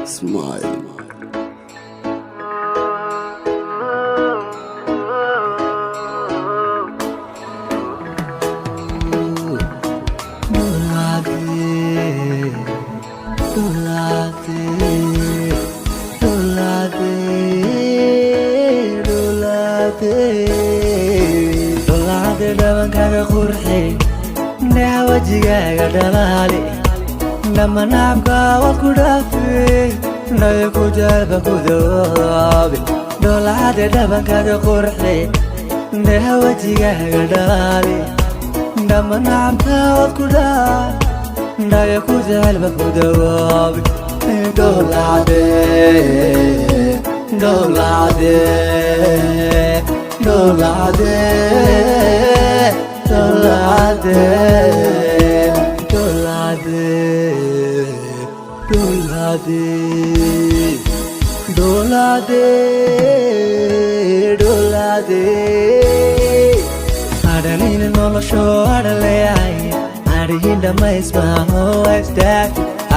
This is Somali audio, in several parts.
Smile. Dholaade dhabankaaga qurxi, dheha wejigaaga dhalaali, dhamanaabka waad ku dhaafi, dhayo ku jaalba ku dawoobi. Dholaade dhabankaaga qurxi, dheha wejigaaga dhalaali, dhamanaabka waad ku dhaafi, dhayo ku jaalba ku dawoobi. Dholaade, dholaade, dholaade, dholaade, dholaade, dholaade, dholaade, dholaade. Adhalina nolosho adhaleeyahay, adhihin dhammaysmaaho isdaaf.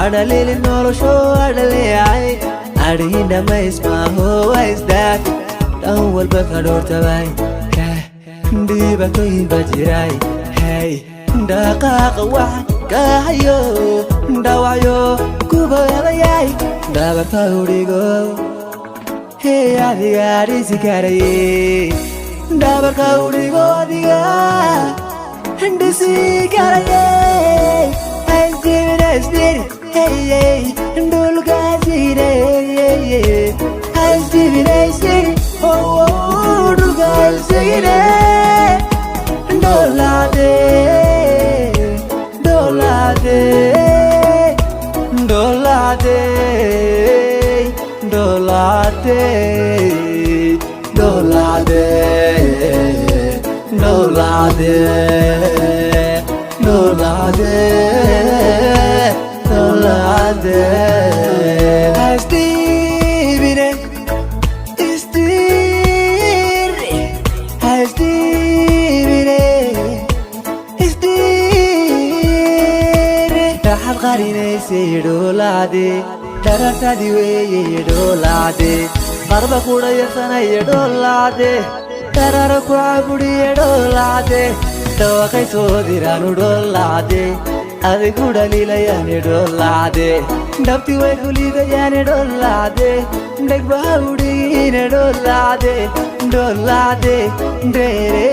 Adhalili nolosho adhaleeyahay, adhihin dhammaysmaaho isdaaf. Dhan walba ka dhoortabay, dhibaatooyin baa jiray. Hey, dhaqaaqa wax kahayo, dhaawacyo kuba helayay, dhabarka udhigo. Hey, adiga dhisi karaye, dhabarka udhigo, adiga dhisi karaye. Haisjibin, hey, dhulkaasine. Haisjibin, oh, dhulkaasine. Dholaade, dholaade, dholaade, dholaade, dholaade, dholaade, dholaade, dholaade. Haisdhiibine, isdhiiri, haisdhiibine, isdhiiri. Dhaxal qarinaysay dholaade, dharartadi weeye dholaade, qarba kudhayarsanaya dholaade, dararo ku caburiye dholaade, dhawaqay soo diraanu dholaade, adigu dhaliilayaani dholaade, dhabti way kuliidayaani dholaade, dhegbaha udhigiine dholaade, dholaade dheere.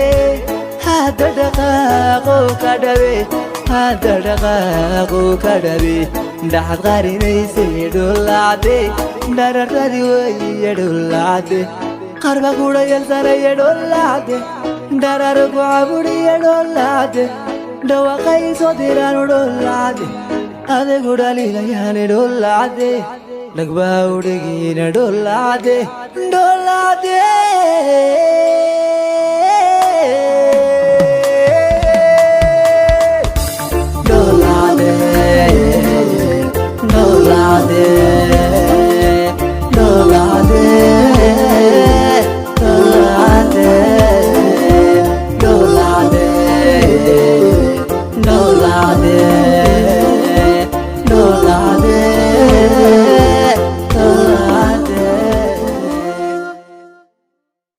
Hadda dhaqaaqo ka dhabe, hadda dhaqaaqo ka dhabe. Dhaxad qarinaysay dholaade, dharartadi weeye dholaade, qarba kudhayalsanaya dholaade, dhararo ku caburiye dholaade, dhawaqay soo diraanu dholaade, adigu dhaliilayaani dholaade, dhagbaha udhigiina dholaade, dholaade.